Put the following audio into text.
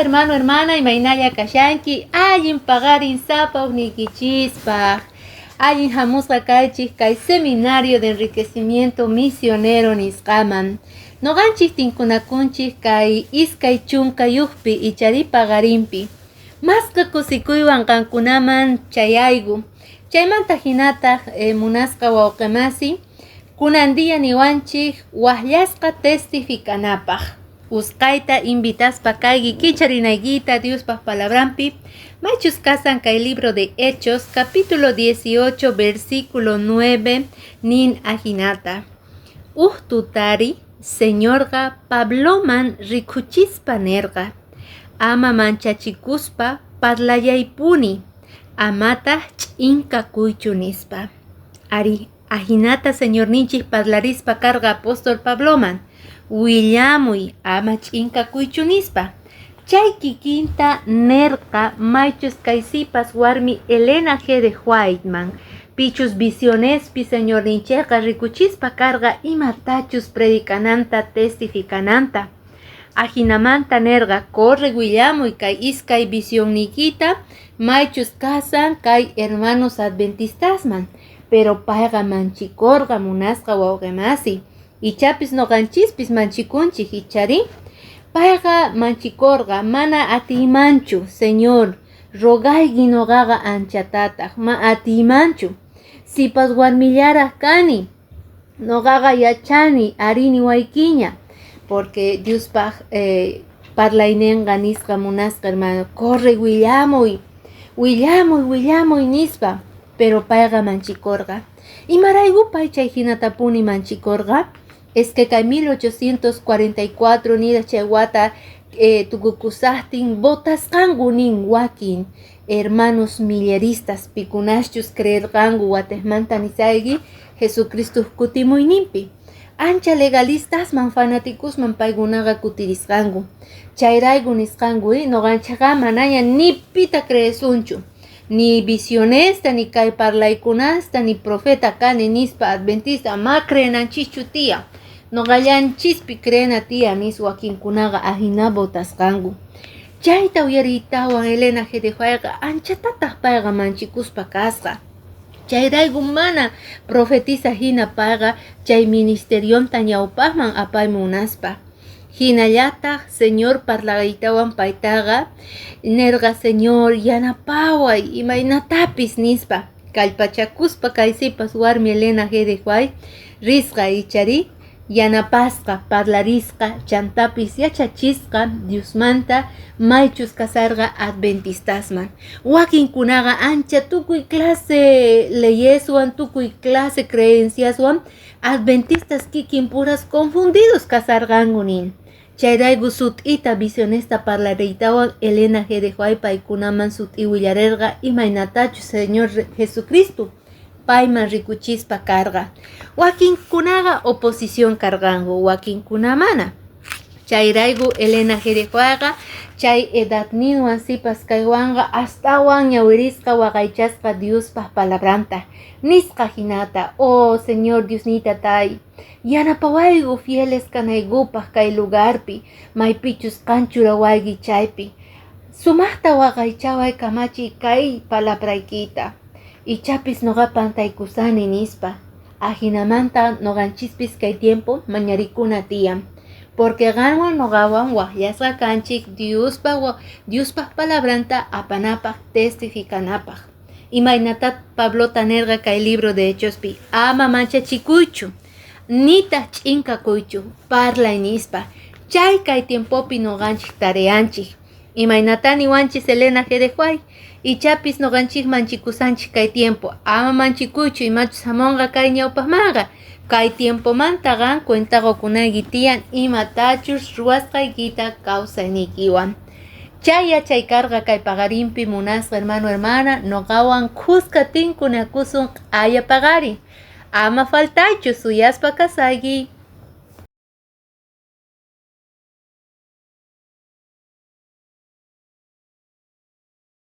Munasqa hermano, hermana, imaynalla kashanki, allin paqarin sapa uqniykichispaq. Allin hamusqa kaychik kay seminario de enriquecimiento misionero nisqaman. Noqanchik tinkunakunchik kay 21pi ichari paqarinpi. Masqa kusikuywan qankunaman chayayku. Chaymanta hinataq munasqa wawqimasi, kunan día niwanchik waqllasqa testificanapaq. Usqayta invitaspa kayki kicharinaykita Diospaq palabranpi, maychus kasan kay libro de Hechos, capítulo 18, versículo 9, nin ahinata. Uj tutari, Señorqa Pabloman rikuchispa nerqa, ama manchachikuspa parlallaypuni, amataq ch'inkakuychu nispa. Ari, ahinata Señorninchik parlarispa karqa apóstol Pabloman, willamuy ama ch'inkakuychu nispa. Chay kikinta nerqa maychus kay sipas warmi Elena G. de Whiteman, pichus visionespi Señorninchikqa rikuchispa karqa imatachus predicananta testificananta. Ajinamanta nerqa corre willamuy kay iskay visionniykita maychus kasan kay hermanos adventistasman. Pero payqa manchikorqa munasqa wawqimasi. Ichapis noqanchispis manchikunchik ichari. Payqa manchikorqa mana atiymanchu, Señor, rogayki noqaqa anchatataq, ma atiymanchu. Sipas warmillaraq kani, noqaqa yachani arini waykiña, porque Diospaq parlayninqa nisqa munasqa hermano, corre willamuy, willamuy, willamuy nispa, pero payqa manchikorqa. Imarayku pay chay hinatapuni manchikorqa? Es que kay 1844 nira chay wata tukukusaqtin botasqanku nin wakin hermanos milleristas pikunaschus creerqanku watejmanta nisayki Jesucristo kutimuyninpi. Ancha legalistasman fanaticosman paykunaqa kutirisqanku. Chayrayku nisqanku noqanchikqa manaña ni pita creesunchu. Ni visionesta, ni kay parlaykunasta, ni profeta kani nispa adventista, ma creenanchischu tía. Noqallanchispi creena tía nis wakinkunaqa ahina botasqanku. Chayta uyariytawan Elena G. de Whiteqa anchatataq payqa manchikuspa kasqa. Chayrayku mana profetisa hina payqa chay ministerionta ñawpaqman apay munaspa. Hinallataq Señor parlaytawan paytaqa nerqa Señor yanapaway imaynatapis nispa. Kallpachakuspa kay sipas warmi Elena G. de White risqa ichari yanapasqa parlarisqa chantapis yachachisqa Diosmanta maychus kasarqa adventistasman. Wakinkunaqa ancha tukuy clase leyeswan tukuy clase creenciaswan adventistas kikin puras confundidos kasarqanku nin. Chayrayku sut'ita visionesta parlariytawan Elena G. de White paykunaman sut'i willarerqa imaynatachus Señor Jesucristo payman rikuchispa karqa. Wakinkunaqa oposición karqanku, wakinkuna mana. Chayrayku Elena G. de Whiteqa chay edadninwan sipas kaywanqa astawan ñawirisqa waqaychasqa Diospaq palabranta. Nisqa hinata, oh Señor Diosnita tay, yanapawayku fieles kanaykupaq kay lugarpi, maypichus qan churawayki chaypi. Sumaqta waqaychaway kamachiy kay palabraykita. Ichapis noqa pantaykusani nispa. Ajinamanta noqanchispis kay tiempo mañarikuna tiyan. Porque qanwan noqawan waqllasqa kanchik Diospaq palabranta apanapaq testificanapaq. Imaynata Pablota nerqa kay libro de Hechospi, ama manchachikuychu, nitaq ch'inkakuychu, parlay nispa. Chay kay tiempopi noqanchik tareanchik. Imaynata niwanchis Elena G. de White, ichapis noqanchik manchikusanchik kay tiempo, ama manchikuychu imachus hamunqa kay ñawpaqmanqa. Kay tiempomanta qan cuenta qukunayki tiyan imatachus ruwasqaykita kawsayniykiwan. Chay yachay karqa kay paqarinpi munasqa hermano hermana noqawan khuska tinkunakusun q'aya paqarin. Ama faltaychu suyaspa kasayki.